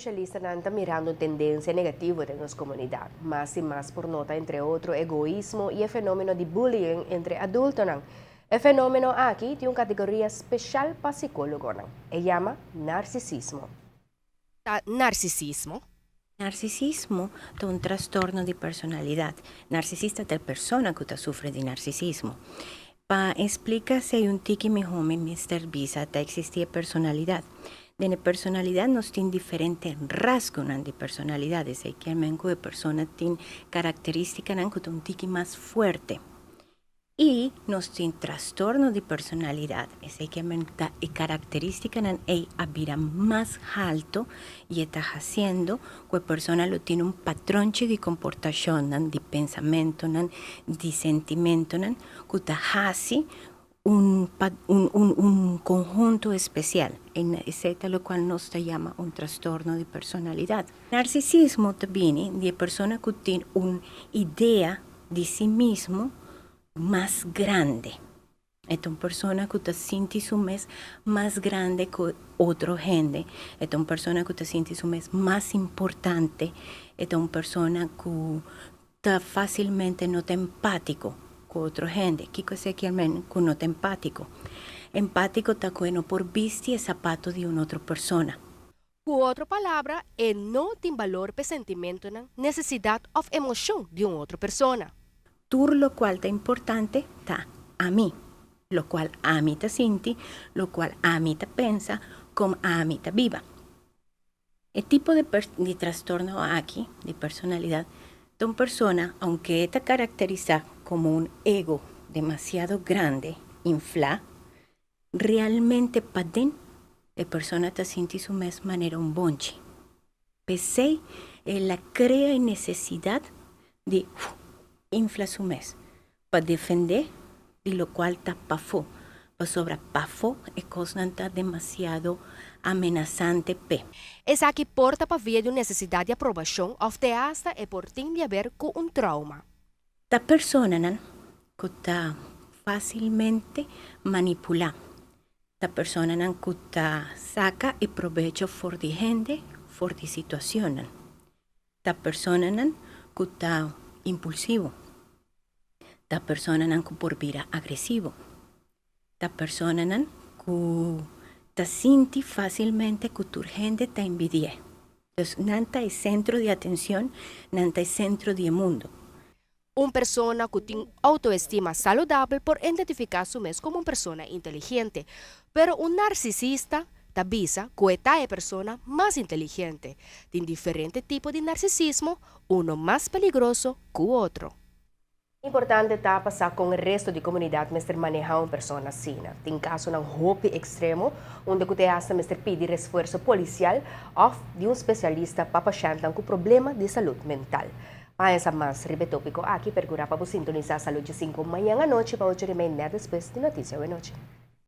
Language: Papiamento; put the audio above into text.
Espesialistanan ta mirando tendensia negativo den nos komunidat. Mas i mas por nota entre otro egoismo i e fenómeno di bullying entre adultonan. E fenómeno aki tin un kategoria spesial pa sikólogonan. E yama narsisismo. Ta narsisismo? Narsisismo ta un trastorno di personalidat. Narsisista ta e persona ku ta sufri di narsisismo. Pa splika esei un tiki mihó mi mester bisa ta eksistí e personalidat. Den e personalidat nos tin diferente rasgonan di personalidat, esei kier men ku e persona tin karakterístikanan ku ta un tiki mas fuerte. I nos tin trastorno di personalidat, esei kier men ta e karakterístikanan ei a bira mas halto i e ta hasiendo ku e persona lo tin un patronchi di komportashonnan, di pensamentunan, di sentimentunan ku ta hasi un un un konhunto espesial. Esei ta lokual nos ta yama un trastorno di personalidat. Narsisismo ta bini di e persona ku tin un idea di si mismo mas grandi. E ta un persona ku ta sinti su mes mas grandi ku otro hende. E ta un persona ku ta sinti su mes mas importante. E ta un persona ku ta fásilmente no ta empátiko ku otro hende. Kiko esei kier men ku no ta empátiko? Empátiko ta ku e no por bisti e sapato di un otro persona. Ku otro palabra, e no tin balor p'e sentimentunan, nesesidat òf emoshon di un otro persona. Tur lokual ta importante ta ami, lokual ami ta sinti, lokual ami ta pensa, kon ami ta biba. E tipo di di trastorno aki di personalidat ta un persona, aunke e ta karakterisá komo un ego demasiado grande, inflá, Realmente paden e persona ta sinti su mes manera un bonchi. P'esei el a krea e nesesidat di infla su mes pa defendé di lokual ta pafó, pasobra pafó e kosnan ta demasiado amenasante p'e. Esaki por ta pa via di un nesesidat di aprobashon òf te asta e por tin di haber ku un trauma. Ta personanan ku ta fásilmente manipulá. Ta personanan ku ta saka e probecho for di hende, for di situacionnan. Ta personanan ku ta impulsivo. Ta personanan ku por bira agresivo. Ta personanan ku ta sinti fásilmente ku tur hende ta envidi'é. Dus nan ta e sentro di atenshon, nan ta e sentro di e mundu. Un persona ku tin outoestima saludabel por identifiká su mes komo un persona inteligente, pero un narsisista ta bisa ku e ta e persona mas inteligente. Tin diferente tipo di narsisismo, uno mas peligroso ku otro. Importante ta pa sa kon e resto di komunidat mester manehá un persona asina. Tin kasonan hopi ekstremo unda ku te hasta mester pidi resfuerso polisial òf di un spesialista pa pashèntnan ku problema di salud mental. Pa haña sa mas riba e tópiko aki, perkurá pa bo sintonisá Salud dje sinku mañan anochi pa ocho di mei nèt despues di Notisia Awenochi.